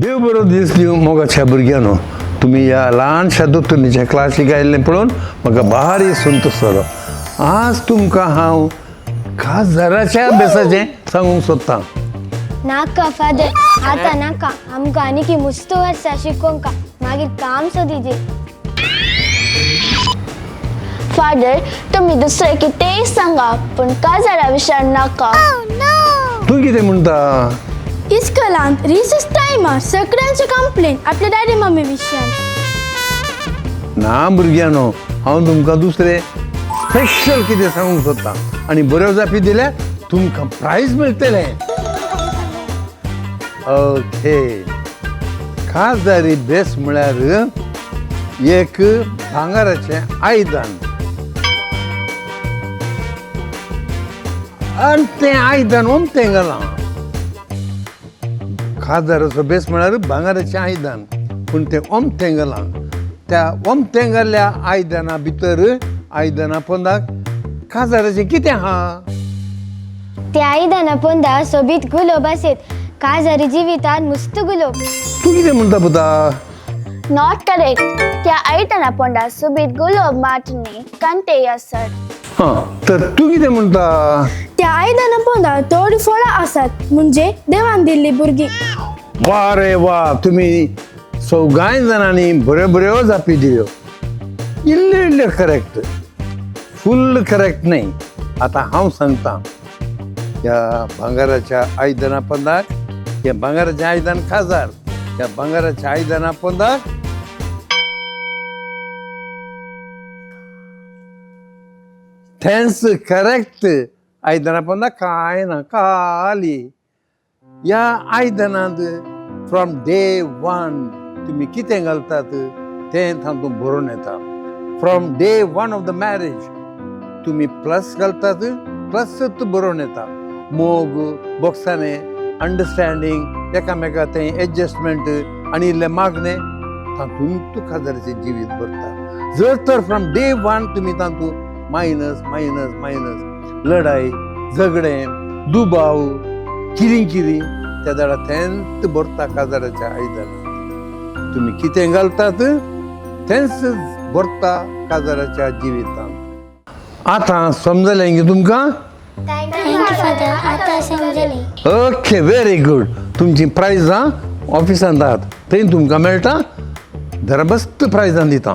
देव बरो दीस दिवं मोगाच्या भुरग्यांनो. तुमी ह्या ल्हानशा दोतोरणीच्या क्लासीक आयिल्लें पळोवन म्हाका भारी संतोश जालो. आज तुमकां हांव खासदाराच्या अभ्यासाचें सांगूंक सोदतां. नाका फादर, आतां नाका. आमकां आनीकी मुस्त वर्सां शिकोवंक, मागीर काम सोदीजे. फादर, तुम्ही दुसरे कितेंय सांगा पूण काजारा विशयान नाका. तूं कितें म्हणटा? इस्कलांत रिसेस टायमार सगळ्यांचे कंप्लेन आपल्या डॅडी मम्मी विशयान. ना भुरग्यांनो, हांव तुमकां दुसरें स्पेशल कितें सांगूंक सोदतां आनी बऱ्यो जापी दिल्यार तुमकां प्रायज मेळटलें. ओके, खासदारी बेस म्हळ्यार एक भांगराचें आयदन आनी तें आयदन ओमतें घालां. खासदाराचो बेस म्हळ्यार भांगराचें आयदन, पूण तें ओमतें घालां. त्या ओमतें घाल्ल्या आयदना भितर, आयदना पोंदाक खासदाराचें कितें आहा? त्या आयदना पोंदा सोबीत गुलोब आसेत. काजारी जिवितान मुस्त गुलोब. तूं कितें म्हणटा पुता? Not correct. त्या आयदना पोंदा सोबीत गुलोब मात न्ही, कांटेय आसत. हां, तर तूं कितें म्हणटा? त्या आयदना पोंदा थोडी फळां आसात, म्हणजे देवान दिल्ली भुरगीं. वा रे वा, तुमी सगळ्या जाणांनी बऱ्यो बऱ्यो जापी दिल्यो. इल्ल्यो इल्ल्यो करेक्ट, फुल्ल करेक्ट न्हय. आतां हांव सांगता, ह्या भांगराच्या आयदना पोंदाक, ह्या भांगराचें आयदन खाजार, ह्या भांगराच्या आयदना पोंदाक थेंच करेक्ट. आयदना पोंदा कांय ना, खाली. ह्या आयदनांत फ्रॉम डे वन तुमी कितें घालतात तें तातूंत बरोवन येता. From day one of the marriage तुमी प्लस घालतात, प्लस बरोवन येता. मोग, बोगसाणें, अंडरस्टँडींग, एकामेका तें एडजस्टमेंट आनी इल्लें मागणें, तातूंत खाजराचें जिवीत भरता. जर तर फ्रॉम डे वन तुमी तातूंत मायनस मायनस मायनस, लढाई, झगडें, दुबाव, किरीं किरीं, त्या दाडा तेंच भरता काजाराच्या आयदनांत. तुमी कितें घालतात तेंच भरता काजाराच्या जिवितांत. आतां समजलें गे तुमकां? Thank you father, आतां समजलें. Okay, very good. तुमची प्रायजां ऑफिसांत आहात, थंय तुमकां मेळटा. धरबस्त प्रायजां दिता.